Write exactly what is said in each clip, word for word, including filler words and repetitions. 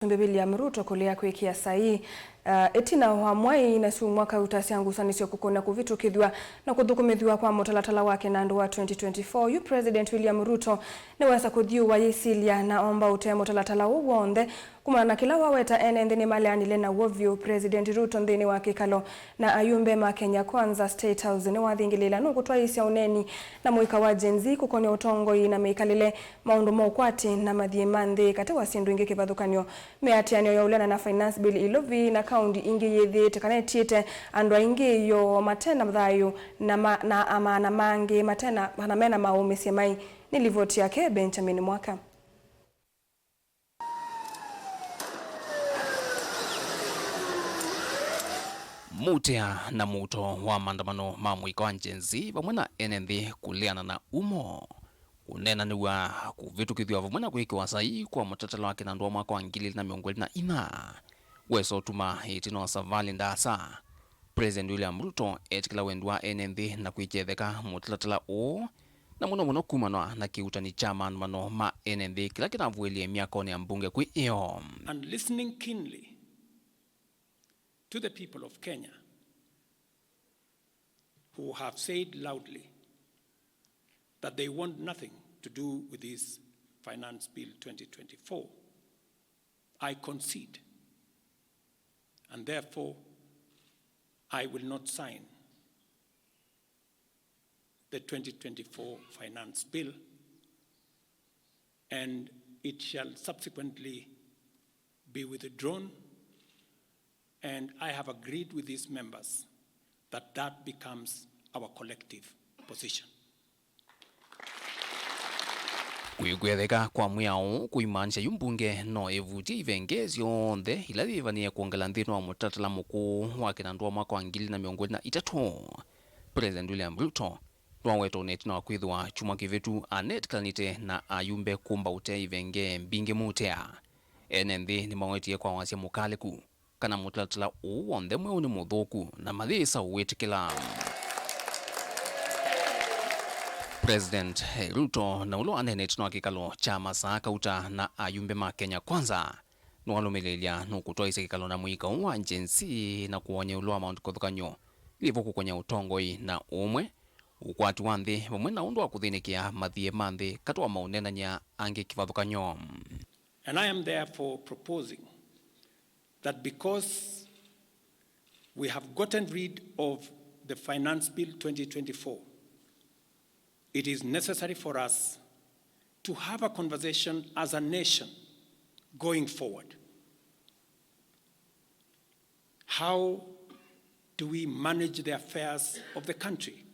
Mũsumbĩ William Ruto kũlea kwĩkĩa saii, uh, ĩtina wa mwai na syumwa kauta sya ngusanĩsyo kũkũna kũvĩtũkĩthw'a na kũthũkũmĩthw'a kwa mũtalatala wa kĩnandũ wa twenty twenty-four. Yu President William Ruto nĩwesa kũthyũũa yĩsilya na omba ũtee mũtalatala ũũ w'onthe. Kumana na kĩla waweta, ene nthĩ nĩmaleanile naw'o vyũ. President Ruto nthĩnĩ wa kĩkalo na ayumbe ma Kenya Kwanza State House nĩwathingĩlĩĩla nũkũtwaĩĩsya ũneeni na mũika wa Gen Z kũkonĩa ũtongoi na mĩkalĩle, maũndũ ma ũkwati na mathiĩ ma nthĩ, katĩ wa syĩndũ ingĩ kĩvathũkany'o. Mĩatĩanĩo ya ũleana na Finance Bill ĩlovi na kaũndi ingĩ yĩthĩĩte kana ĩtiĩte andũ aingĩ yoo mate na thayũ na ma-, na amaana mangĩ mate na, kana mena maũũ mĩsyĩ mai. Nĩ livoti yake Benjamin Mwaka. Mũtea na mũuto wa maandamano ma mũika wa Gen Z vamwe na ene nthĩ kũleana na umo kũneenanĩw'a kũvĩtũkĩthw'a vamwe na kwĩkĩwa saii kwa mũtalatala wa kĩnandũ wa mwaka wa ngili ilĩ na mĩongo ĩlĩ na inya. Wesa ũtuma ĩtina wa savalĩ ndaasa, President William Ruto etĩkĩla wendi wa ene nthĩ na kwĩketheka mũtalatala ũũ, na mũno mũno kumanwa na kĩuutani kya maandamano ma ene nthĩ kĩla kĩnavuĩlĩe myakonĩ ya mbunge kwĩ ĩyo. And listening keenly to the people of Kenya who have said loudly that they want nothing to do with this Finance Bill twenty twenty-four, I concede, and therefore I will not sign the twenty twenty-four Finance Bill, and it shall subsequently be withdrawn, and I have agreed with these members that that becomes our collective position. Kwĩkwetheka kwa mwĩao kũimaanisya yu mbunge no ĩvutie ivenge syonthe ila yĩvanĩe kwongela nthĩnĩ wa mũtalatala mũkũũ wa kĩnandũ wa mwaka wa ngili na mĩongo ĩlĩ na itatũ. President William Ruto nĩwaweta ũnĩ ĩtina wa kwĩthĩwa kyumwa kĩvĩtu anetĩkĩlanĩte na ayumbe kũmba ũtee ivenge mbingĩ mũtea. Ene nthĩ nĩmawetie kwa wasya mũkalĩku kana mũtalatala ũũ w'onthe mweũ nĩ mũthũku na mayĩsa ũwĩtĩkĩla. President Ruto na ũla waneenete na kĩkalo kya masaa kauta na ayumbe ma Kenya Kwanza nĩwalũmĩlĩĩlya nũkũtwaĩsya kĩkalo na mũika ũũ wa Gen Z na kũwony'a ĩũlũ wa maũndũ kĩvathũkany'o yĩvo kũkony'a ũtongoi na ũmwe, ũkwati wa nthĩ vamwe na ũndũ wa kũthĩnĩkĩa mathiĩ ma nthĩ katĩ wa maũneenany'a angĩ kĩvathũkany'o. And I am therefore proposing that because we have gotten rid of the Finance Bill twenty twenty-four, it is necessary for us to have a conversation as a nation going forward. How do we manage the affairs of the country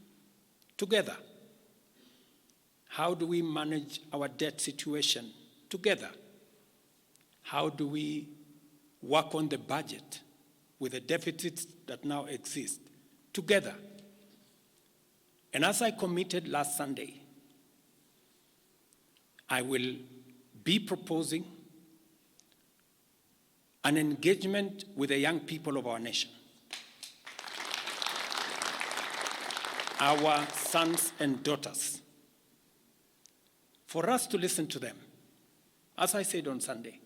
together? How do we manage our debt situation together? How do we work on the budget with the deficits that now exist together? And as I committed last Sunday, I will be proposing an engagement with the young people of our nation, our sons and daughters, for us to listen to them. As I said on Sunday,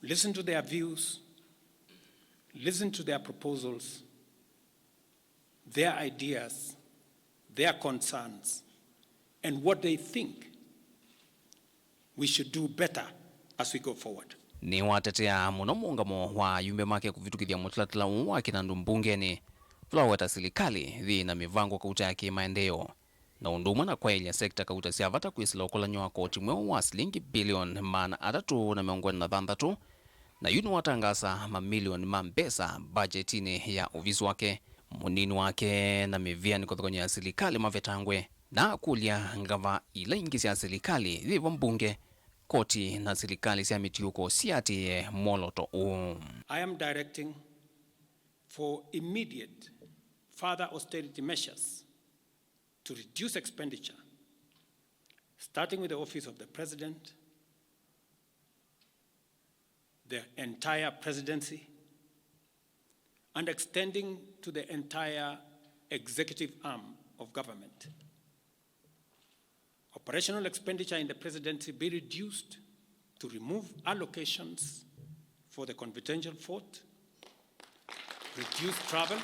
listen to their views, listen to their proposals, their ideas, their concerns, and what they think we should do better as we go forward. Nĩwatetea mũno mũũngamo wa ayumbe make kũvĩtũkĩthya mũtalatala ũũ wa kĩnandũ mbungenĩ, vala waweta silikalĩ yĩ na mĩvango kauta ya kĩmaendeeo, na ũndũ ũmwe na kwaĩlya sekta kauta sya vata kwĩsĩla ũkolany'o wa koti mweũ wa silingi bilioni maana atatũ na mĩongo ĩna na thanthatũ, na yu nĩwatangaasa mamilioni ma mbesa mbajetinĩ ya ovisi wake, mũnini wake na mĩvĩanĩ kĩvathũkany'o ya silikalĩ mavetangwe, na akũlya ngava ila ingĩ sya silikalĩ yĩvo mbunge, koti na silikalĩ sya mĩtiũko siatĩĩe mwolooto ũũ. I am directing for immediate further austerity measures to reduce expenditure, starting with the office of the president, the entire presidency, and extending to the entire executive arm of government. Operational expenditure in the presidency be reduced to remove allocations for the confidential vote, reduce travel,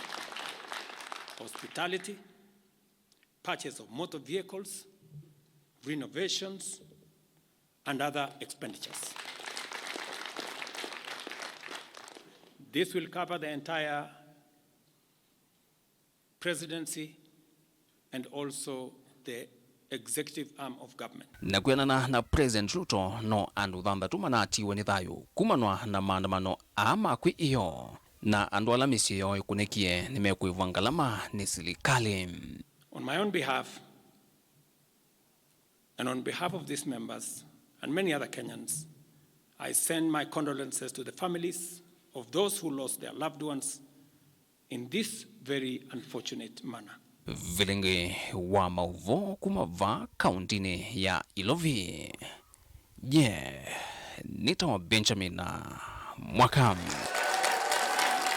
hospitality, purchase of motor vehicles, renovations, and other expenditures. This will cover the entire presidency and also the executive arm of government. Na kwĩanana na President Ruto, no andũ thanthatũ manatiwe nĩ thayũ kumanwa na maandamano aa ma kwĩ ĩyoo, na andũ ala mĩsyĩ yoo ĩkunĩkie nĩmekwĩvwa ngalama nĩ silikalĩ. On my own behalf, and on behalf of these members and many other Kenyans, I send my condolences to the families of those who lost their loved ones in this very unfortunate manner. Vilingĩ wa maũvoo kuma vaa kauntinĩ ya Ilovi, ye nĩtawa Benjamin Mwaka.